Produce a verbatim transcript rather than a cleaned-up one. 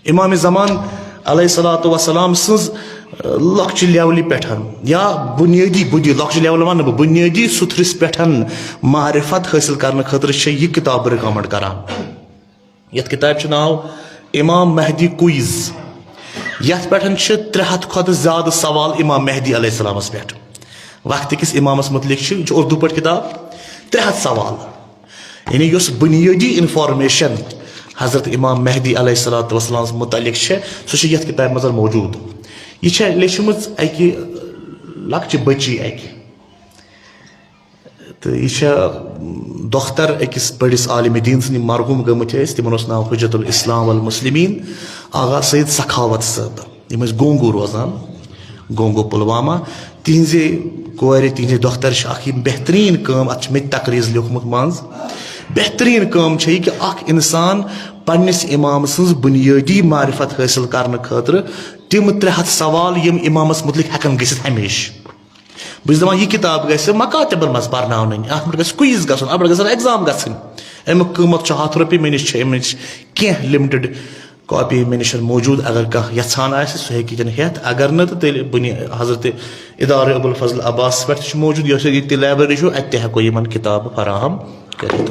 امام زمان علیہ الصلوۃ والسلام سٕنٛز، آ، لۄکچہِ لیولہِ پٮ۪ٹھ یا بُنیٲدی، بُنیٲدی لۄکچہِ لیولہِ وَنہٕ بہٕ، بُنیٲدی سُتھرِس پٮ۪ٹھ معرفت حٲصِل کرنہٕ خٲطرٕ چھِ یہِ کِتاب recommend کران۔ یَتھ کِتابہِ چھُ ناو امام مہدی کوئز۔ یَتھ پٮ۪ٹھ چھِ ترٛےٚ ہَتھ کھۄتہٕ زیادٕ سوال امام مہدی علیہ السلامَس پٮ۪ٹھ۔ وقت کِس امامَس مُتعلِق چھِ، یہِ چھُ اردو پٲٹھۍ کِتاب، ترٛےٚ ہَتھ سوال۔ یعنی یۄس بُنیٲدی information حضرت امام مہدی علیہ الصلوۃ والسلامَس مُتعلِق چھِ، سۄ چھِ یَتھ کِتابہِ منٛز موجود۔ یہِ چھےٚ لیچھمٕژ اَکہِ لۄکچہِ بٔچی اَکہِ۔ تہٕ یہِ چھےٚ دۄختر أکِس بٔڑِس عالمِ دیٖن سٕنٛدِ، مرحوٗم گٔمٕتۍ ٲسۍ، تِمن اوس ناو حجت الاسلام والمسلمین آغا سید سخاوت صٲب۔ یِم ٲسۍ گونگو روزان، گونگو پلوامہ۔ تِہنٛزِ کورِ، تِہنٛزِ دۄختر چھِ اکھ یِم بہتریٖن کٲم، اتھ چھِ مےٚ تہِ تقریٖض لیوٗکھمُت منٛز۔ بہتریٖن کٲم چھےٚ یہِ کہِ اکھ انسان پننِس امام سٕنٛز بُنیٲدی معرفت حٲصِل کرنہٕ خٲطرٕ تِم ترٛےٚ ہَتھ سوال، یِم امامس مُتعلِق ہٮ۪کن گٔژھِتھ ہمیشہٕ۔ بہٕ چھُس دَپان، یہِ کِتاب گژھِ مقاتبن منٛز پرناونٕنۍ، اَتھ پٮ۪ٹھ گژھِ quiz گژھُن، اَتھ پٮ۪ٹھ گژھن exam گژھٕنۍ۔ اَمیُک قۭمَتھ چھُ ہَتھ رۄپیہِ، مےٚ نِش چھِ اَمِچ کینٛہہ limited copy مےٚ نِش موجود، اگر کانٛہہ یژھان آسہِ، سُہ ہیٚکہِ یِتٮ۪ن ہٮ۪تھ، اگر نہٕ تہٕ تیٚلہِ بُنہِ حضرت ادارٕ ابوالفضل عباس پٮ۪ٹھ تہِ چھُ موجود، یۄس ییٚتہِ library چھُ، اَتہِ تہِ ہٮ۪کو یِمن کِتابہٕ فراہم کٔرِتھ۔